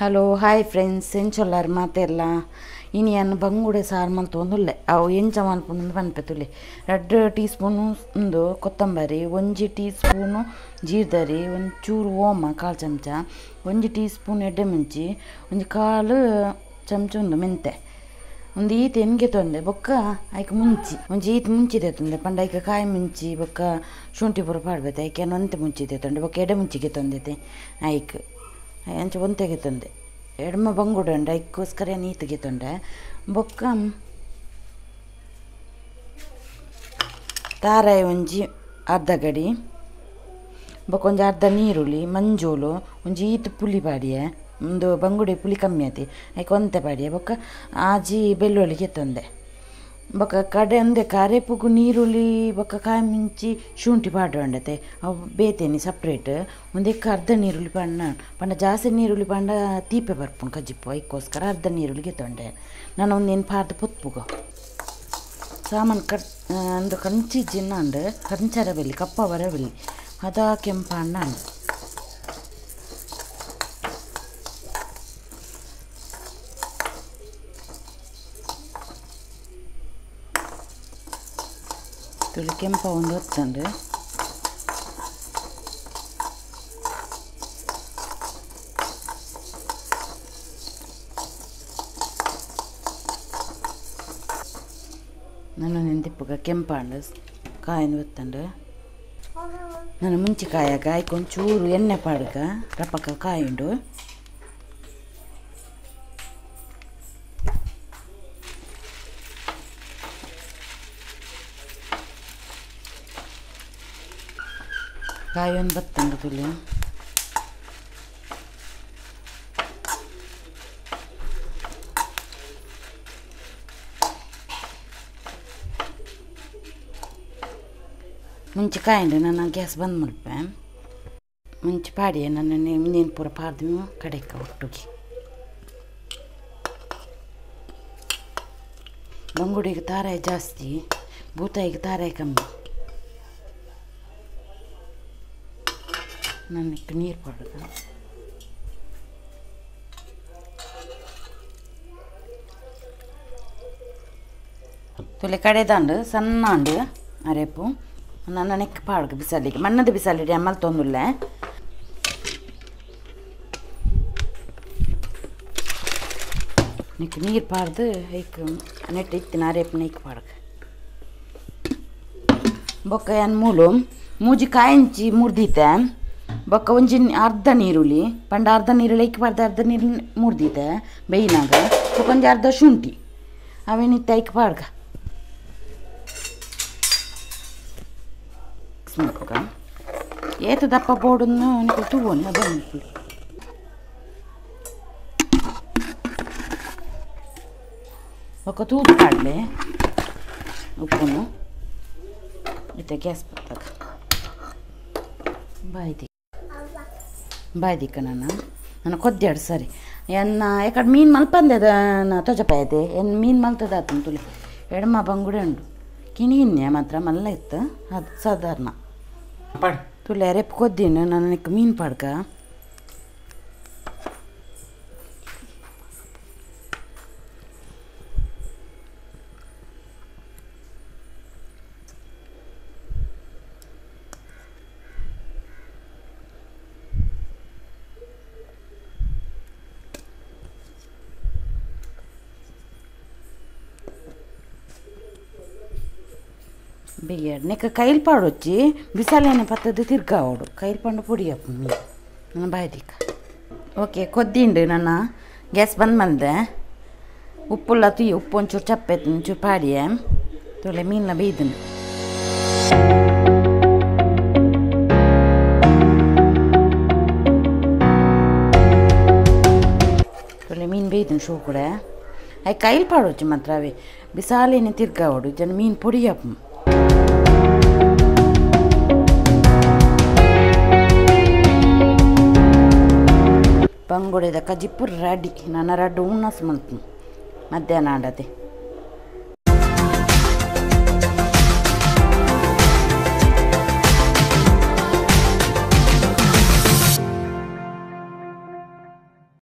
Hello hi friends, ಎಂಚೊಲ್ಲಾರ್ ಮಾತೆಲ್ಲ ಇನಿ ಅನ್ನ ಬಂಗುಡೆ ಸಾರು ಮಲ್ತೊಂದುಲ್ಲೆ ಅವು ಎಂಚ ಮಲ್ಪುಂಡು ಪನ್ಪೆ ತುಲೆ. 2 ಟೀ ಸ್ಪೂನು ಉಂದು ಕೊತ್ತಂಬರಿ, 1 ಟೀ ಸ್ಪೂನು ಜೀರ್ದರಿ, ಒಂಚೂರು ಓಮ 1/4 ಚಮಚ, 1 ಟೀ ಸ್ಪೂನ್ ಎಡ್ಡೆಮುಂಚಿ, 1/4 ಚಮಚ ಉಂದು ಮೆಂತೆ, ಒಂದು ಈತ್ ಎನ್ಗೆ ತೊಂದೆ ಬೊಕ್ಕ ಐಕ್ ಮುಂಚಿ, ಒಂಜಿ ಈತ್ ಮುಂಚಿದೆ ತೊಂದೆ ಪಂಡ ಐಕ್ ಕಾಯಿ ಮುಂಚಿ ಬೊಕ್ಕ ಶುಂಠಿ ಪೂರ ಪಾಡ್ಬೆತೆ ಐಕೆ ಒಂತೆ ಮುಂಚಿದೆ ತೊಂಡೆ ಬೊಕ್ಕ ಎಡೆ ಮುಂಚಿಗೆ ತೊಂದೆತೆ ಐಕ್ ಅಂಚ ಒಂತೆಗೆ ತೊಂದೆ ಎಡ್ಮ ಬಂಗುಡೆ ಉಂಡು ಐಕ್ಕೋಸ್ಕರ ನೀತಿಗೆ ತೊಂಡೆ ಬೊಕ್ಕ ತಾರಾಯಿ ಒಂಜಿ ಅರ್ಧ ಗಡಿ ಬೊಕ್ಕ ಒಂಜಿ ಅರ್ಧ ನೀರುಳ್ಳಿ ಮಂಜೋಲು ಒಂಜಿ ಈತ್ ಪುಲಿ ಪಾಡಿಯೆ ಒಂದು ಬಂಗುಡೆ ಪುಲಿ ಕಮ್ಮಿ ಆತಿ ಐಕ್ ಒಂತೆ ಪಾಡಿಯೆ ಬೊಕ್ಕ ಆಜಿ ಬೆಳ್ಳುಳ್ಳಿಗೆ ತೊಂದೆ ಬೊಕ್ಕ ಕಡೆ ಒಂದೆ ಕರಿಪುಗು ನೀರುಳ್ಳಿ ಬೊಕ್ಕ ಕಾಯಿ ಮುಂಚಿ ಶುಂಠಿ ಪಾಡೊಂಡತೆ ಅವು ಬೇತೇನಿ ಸಪ್ರೇಟ್ ಒಂದಕ್ಕೆ ಅರ್ಧ ನೀರುಳ್ಳಿ ಪಂಡ ಪಂಡ ಜಾಸ್ತಿ ನೀರುಳ್ಳಿ ಪಂಡ ತೀಪೆ ಬರ್ಪುಂಡು ಕಜ್ಜಿಪ್ಪು ಐಕ್ಕೋಸ್ಕರ ಅರ್ಧ ನೀರುಳ್ಳಿಗೆ ತೊಂಡೆ ನಾನು ಒಂದೇನು ಪಾರ್ದು ಪೊತ್ಪುಗು ಸಾಮಾನು ಕಟ್ ಒಂದು ಕಂಚಿ ಜಿನ್ನಾಂಡು ಕಂಚರ ಬೆಲ್ಲಿ ಕಪ್ಪ ಬರಬೆಲ್ಲಿ ಅದ ಕೆಂಪಣ್ಣ ತುಳಿ ಕೆಂಪ ಒಂದು ಹೊತ್ತಂಡು ನಾನು ನೆಂದಿಪ್ಪುಗ ಕೆಂಪಾಂಡು ಕಾಯನ್ನು ಹೊತ್ತಂಡು ನಾನು ಮುಂಚೆ ಕಾಯಾಗ ಐಕೊಂಚೂರು ಎಣ್ಣೆ ಪಾಡ್ಗ ರಪಕ್ಕ ಕಾಯುಂಡು ಕಾಯೊಂದು ಬತ್ತಂಡು ತುಳಿ ಮುಂಚೆ ಕಾಯಿಂಡು ನಾನು ಗ್ಯಾಸ್ ಬಂದ್ ಮಲ್ಪೆ ಮುಂಚೆ ಪಾಡಿಯೆ ನನ್ನ ನೀನು ಪೂರ ಪಾಡ್ದು ಕಡೆಕ ಒಟ್ಟುಗೆ ಬಂಗುಡಿಗೆ ತಾರಾಯಿ ಜಾಸ್ತಿ ಬೂತಾಯಿಗೆ ತಾರಾಯಿ ಕಮ್ಮಿ. ನನಗೆ ನೀರು ಪಾಡೋದು ತುಲೆ ಕಡೆದಾಂಡು ಸಣ್ಣ ಅಂಡು ಅರೇಪು ನನ್ನ ನೆಕ್ ಪಾಡ್ಗ ಬಿಸಾಲಿಗೆ ಮಣ್ಣದ ಬಿಸಾಲಿಡಿ ಅಮ್ಮಲ್ ತೊಂದುಲ್ಲೆ ನೆಕ್ ನೀರು ಪಾಡ್ದು ಐಕ್ ನೆಟ್ ಇತ್ತಿನ ಅರೇಪು ನೆಕ್ ಪಾಡ್ಗ ಬೊಕ್ಕ ಏನ್ ಮೂಲು ಮೂಜಿ ಕಾಯಿಂಚಿ ಮುರ್ದಿತ್ತೆ ಬೊಕ್ಕ ಒಂಜಿ ಅರ್ಧ ನೀರುಳ್ಳಿ ಪಂಡ ಅರ್ಧ ನೀರುಳ್ಳಿ ಐಕ್ ಪಾಡ್ದು ಅರ್ಧ ನೀರು ಮುರ್ದಿತ್ತೆ ಬೇಯಿನಾಗ ಬೊಕ್ಕ ಒಂಜಿ ಅರ್ಧ ಶುಂಠಿ ಅವೇನಿತ್ತು ಐಕ್ ಪಾಡ್ಗ ಮಲ್ಪುಗ ಏತ ದಪ್ಪ ಬೋಡನ್ನು ನಿಕುಲು ತೂವೊನಿ ಅದ ಬೊಕ್ಕ ತೂದು ಪಾಡ್ಲೆ ಉಪ್ಪುನು ಇತ್ತೆ ಗ್ಯಾಸ್ ಬತ್ತಾಗ ಬಾಯ್ದಿ ಬಾಯ್ದಿಕ್ಕ ನಾನು ನಾನು ಕೊದ್ದಾಡು ಸರಿ ಎನ್ನ ಯಾಕಡೆ ಮೀನು ಮಲ್ಪಂದೆ ತೊಜಪಾಯತೆ ಎನ್ ಮೀನು ಮಲ್ತದ ಆತನ ತುಲಿ ಎಡಮ ಬಂಗುಡೆ ಉಂಡು ಕಿಣಿಗಿನ್ನೆ ಮಾತ್ರ ಮಲ್ಲ ಇತ್ತು ಅದು ಸಾಧಾರಣ ತುಲೆ ರೆಪ್ ಕೊದ್ದಿನ ನಾನು ಮೀನು ಪಾಡ್ಕ ಬೇಯಡ್ ನೆಕ್ಕ ಕೈಲ್ ಪಾಡೊಚ್ಚಿ ಬಿಸಾಲೇನೆ ಪತ್ತದ ತಿರ್ಗಾವಡು ಕೈಲ್ ಪಾಂಡು ಪೊಡಿ ಅಪ್ಪು ಮೀನು ನನ್ನ ಬಾಯ್ದಿಕ್ಕ. ಓಕೆ ಕೊದ್ದಿಂಡು ನನ್ನ ಗ್ಯಾಸ್ ಬಂದ್ ಬಂದೆ ಉಪ್ಪುಲ್ಲ ತುಯ್ಯಿ ಉಪ್ಪು ಒಂಚೂರು ಚಪ್ಪೆ ಒಂಚೂರು ಪಾಡಿಯೆ ತೊಲೆ ಮೀನ ಬೇಯ್ದುಂಡು. ತೊಲೆ ಮೀನು ಬೇಯ್ದುಂಡು ಶೋ ಕೂಡ I ಕೈಲ್ ಪಾಡೊಚ್ಚಿ ಮಾತ್ರ ಅವೇ ಬಿಸಾಲೇನೆ ತಿರ್ಗಾವಡು ಜನ ಮೀನು ಪೊಡಿ ಅಪ್ಪು. ಬಂಗುಡೆದ ಕಜಿಪ್ಪು ರೆಡಿ ನಾನು ರಡ್ಡು ಉಣ್ಣಸ್ ಮಲ್ತು ಮಧ್ಯಾಹ್ನ ಆಡತೆ.